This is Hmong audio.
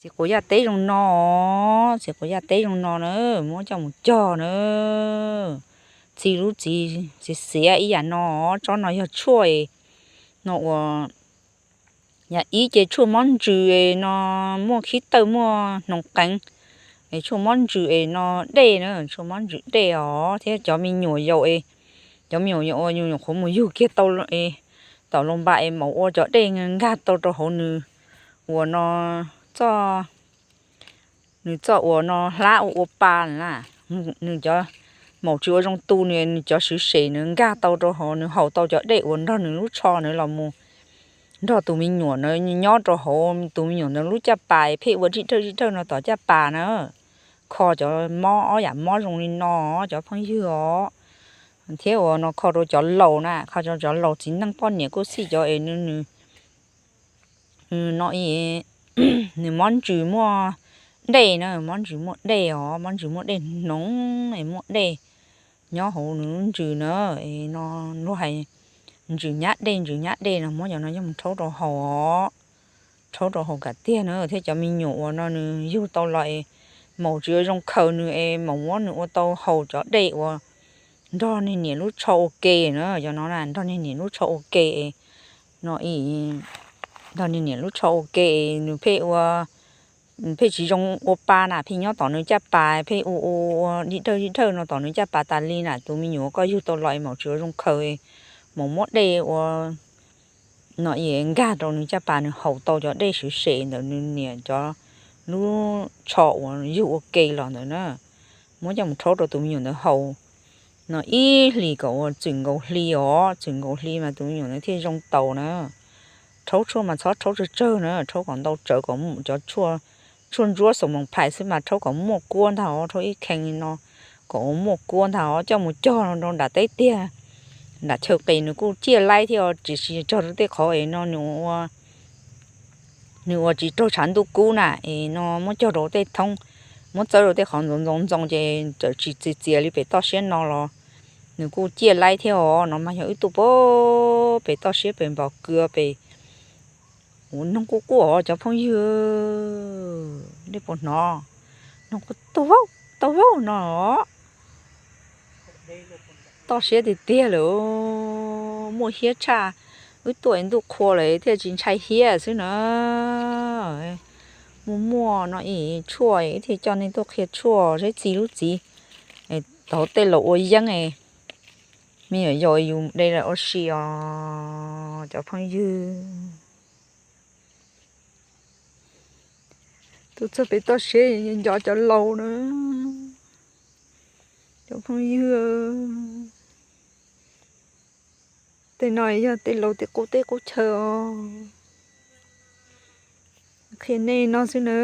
Txiv quav yaj teb zoo no, txiv quav yaj teb zoo no na, muab coj mus cog na. Txi lub txiv xiav xiav ib yam no, tsob no yog tshuaj no uas yam ib ces tshuaj mob ntsws no muaj khib tawj muaj hnoos qeev, es tshuaj mob ntsws es no dej na, tshuaj mob ntsws dej os, thiab cov me nyuam yaus es, cov me nyuam yaus uas nyuam nyuam qhuav mus yug kiag tau es tom los npam es maum ua cov dej nkag tau rau hauv nws uas no txoj, nws txoj uas no hlab ua ua pa na, nws cov maum tsis ua zoo tu nws, nws cov swv sem nws nkag tau rau hauv, nws haus tau cov dej uas nrog nws lub tsho na los mus nrog tus me nyuam na nyob rau hauv tus me nyuam ntawd lub caj pas, pheej ua zib dhawj zib dhawj no tom caj pas na. Kho cov mob, ob yam mob zoo li no cov phooj ywg os, thiab uas no kho rau cov laus na, kho rau cov laus txiv neej poj niam kuj xij cov es nws, nws no, nws mob ntsws muaj dej na, mob ntsws muaj dej os, mob ntsws muaj dej hnoov es muaj dej nyob hauv nws lub ntsws na, es no luag hais ntsws nyab dej, ntsws nyab dej no muab cov no coj mus rhaub rau haus os, rhaub rau haus kam tiag na, thiab cov me nyuam uas no nws yug tau los es maum tsis ua zoo khaws nws es maum muab nws ua tau haus cov dej uas nrog niag niam lub tsho ua ke na, cov no na nrog niag niam lub tsho ua ke es no, nrog niag niam lub tsho ua ke es nws pheej ua, pheej tsis zoo ua pa na, pheej nyob tom nws caj pas pheej ua ua ua zib dhawj zib dhawj no tom nws caj pas tas li na, tus me nyuam koj yug tau los es maum tsis ua zoo khaws, maum muab dej ua no es nkag rau nws caj pas, nws haus tau cov dej swv sem ntawm nws niam cov lub tsho uas yug ua ke los ntawd na, muab coj mus rhaub rau tus me nyuam ntawd haus no ib hlis kom uas txwm nkaus hli os, txwm nkaus hli mas tus me nyuam ntawd thiaj zoo taus na. Rhaub tshuaj mas txhob rhaub tsawg tsawg na, rhaub kom ntau tsawv kom cov tshuaj ntsuab xoom moos phais xwb mas rhaub kom muaj kuab ntag os, rhaub ib khee li no kom muaj kuab ntag os, coj mus cog rau nram teb tiag, nram chaw qis nws kuj ciaj laib thiab os, tiam sis cog rau tej qhov es no nws ua tsis raug tshav ntuj kub na, es no muab cog rau tej thoob, muab txawb rau tej qhov ntxoov ntxoov ntxoo ces txawm tsis txias txias li pem toj siab no los nws kuj ciaj laib thiab os. No mas yog wb tuaj pem toj siab pem npos kws pem, ua noog quaj quaj os cov phooj ywg, nej puas hnov? Noog quaj tau vauj tau vauj no. Toj siab tiag tiag lawm, muaj hiab tshaj, wb tuaj es ntuj qhua lawm thiaj tsis ntshai hiab xwb na. Muaj muaj no es tshuaj, wb thiaj coj nej tuaj qhia tshuaj saib txi lub txiv, tau tej laus ua yeeb, me nyuam yaus yus de los ua si os cov phooj ywg. Tuaj txog pem toj siab nco cov laus na, cov phooj ywg. Tej no yog tej laus tej qub teb qub chaw os. Qhia nej no xwb na.